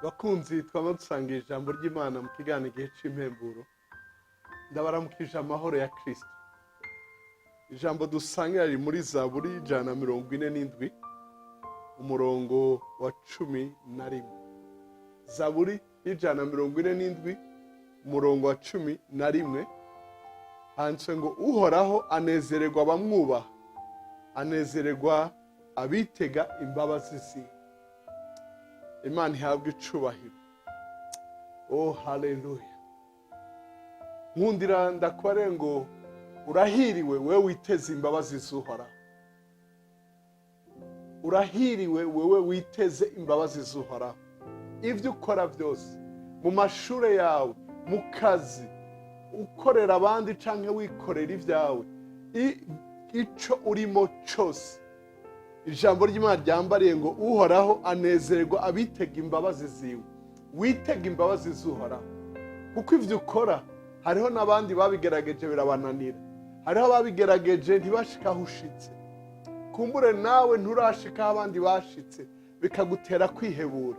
Bakunzi twama dusangira ijambo ry'Imana mu kiganiro Igihe c'Impemburo, ndabaramukije amahoro ya Kristo. Ijambo dusangira riri muri Zaburi 147, umurongo wa 11. Zaburi 147, umurongo wa 11, handitswe ngo: "Uhoraho anezererwa abamwubaha, anezererwa abitega imbabazi ziwe." Imana ihabwa icubahiro. Oh, haleluya! Nkundira ndakubare ngo urahiriwe wewe witeze imbabazi z'Uhoraho. Urahiriwe wewe witeze imbabazi z'Uhoraho. Ibyo ukora byose, mu mashure yawe, mu kazi, ukorera abandi canke wikorera ibyawe, ico urimo cose, ijambo ry'Imana ryambariye ngo Uhoraho anezererwa abitega imbabazi ziwe. Witega imbabazi z'Uhoraho, kuko ivyo ukora hariho n'abandi babigerageje birabananira. Hariho ababigerageje ntibashike aho ushitse. Kumbure nawe nturashika aho abandi bashitse, bikagutera kwihebura.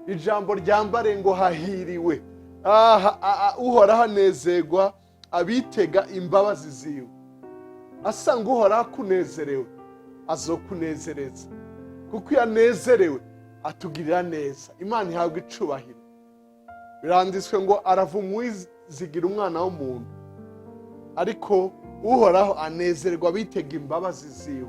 Ijambo ryambare ngo hahiriwe aha, Uhoraho anezerwa abitega imbabazi ziwe. Asanga Uhoraho akunezerewe, azokunezereza, kuko iyo anezerewe atugirira neza. Imana ihabwa icubahiro. Biranditswe ngo aravuma uwizigira umwana w'umuntu, ariko Uhoraho anezerwa abitega imbabazi ziwe.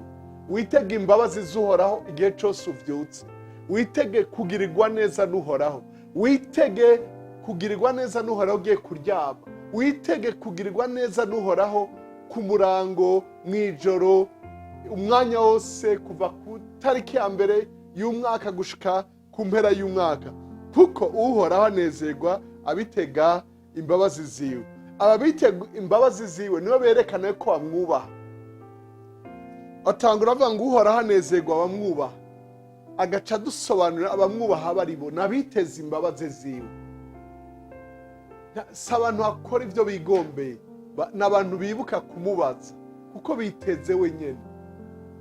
Witege imbabazi z'Uhoraho igihe cyose uvyutse. Witege kugirirwa neza n'Uhoraho. Witege kugirirwa neza n'Uhoraho ugiye kuryama. Witege kugirirwa neza n'Uhoraho ku murango, mu ijoro, umwanya wose, kuva ku tariki ya mbere y'umwaka gushika ku mpera y'umwaka, kuko Uhoraho anezerwa abitega imbabazi ziwe. Ababitega imbabazi ziwe nibo berekana ko bamwubaha. Atangura avuga ngo Uhoraho anezerwa abamwubaha, agaca adusobanurira abamwubaha baribo n'abiteza imbabazi ziwe. Si abantu bakora ibyo bigombeye, ni abantu bibuka kumubaza kuko biteze wenyine.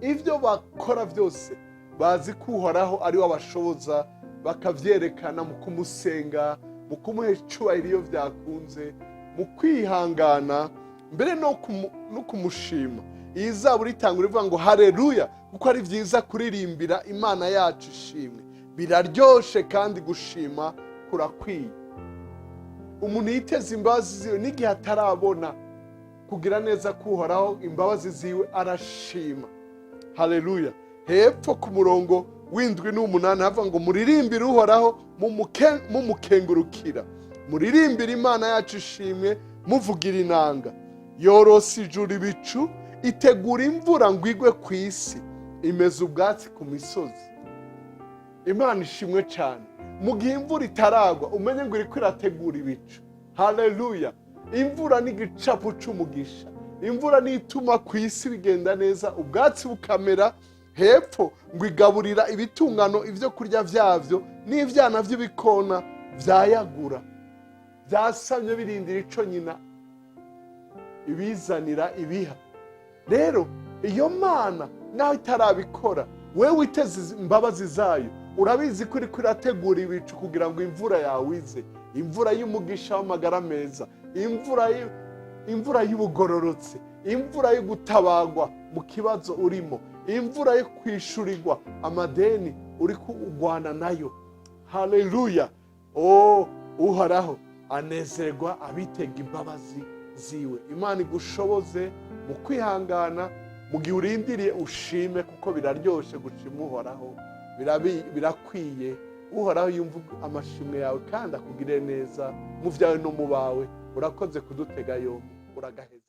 Ibyo bakora byose bazi ko Uhoraho ari we abashoboza, bakabyerekana mu kumusenga, mu kumuha icyubahiro iyo byakunze, mu kwihangana, mbere no kumushima. Iyi zaburi itangura ivuga ngo hareruya, kuko ari byiza kuririmbira Imana yacu ishimwe. Biraryoshe kandi gushima kurakwiye. Umuntu yiteze imbabazi ziwe, n'igihe atarabona kugira neza k'Uhoraho, imbabazi ziwe, arashima. Haleluya! Hepfo ku murongo w'indwi n'umunani havuga ngo muririmbire Uhoraho mumukengurukira, muririmbire Imana yacu ishimwe muvugira inanga. Yorosa ijuru ibicu, itegura imvura ngo igwe ku isi, imeza ubwatsi ku misozi. Imana ishimwe cyane. Mu gihe imvura itaragwa, umenye ngo iriko irategura ibicu. Haleluya! Imvura ni igicapu c'umugisha. Imvura ni ituma ku isi bigenda neza, ubwatsi bukamera. Hepfo ngo igaburira ibitungano ibyo kurya byabyo, n'ibyana by'ibikona byayagura byasamye birindira ico nyina ibizanira ibiha. Rero iyo Mana naho itarabikora, wewe witeze imbabazi zayo, urabizi ko iriko irategura ibicu kugira ngo imvura yawe ize, imvura y'umugisha w'amagara meza, imvura y'ubugororotse, imvura yo gutabagwa mu kibazo urimo, imvura yo kwishurirwa amadeni uri kurwana nayo. Haleluya! O Uhoraho anezerwa abitega imbabazi ziwe. Imana igushoboze mu kwihangana mu gihe urindiriye, ushime, kuko biraryoshe gushima Uhoraho. Birakwiye. Uhoraho yumva amashimwe yawe kandi akugirire neza mu byawe no mu bawe. Urakoze kudutega yombi, uragaheza.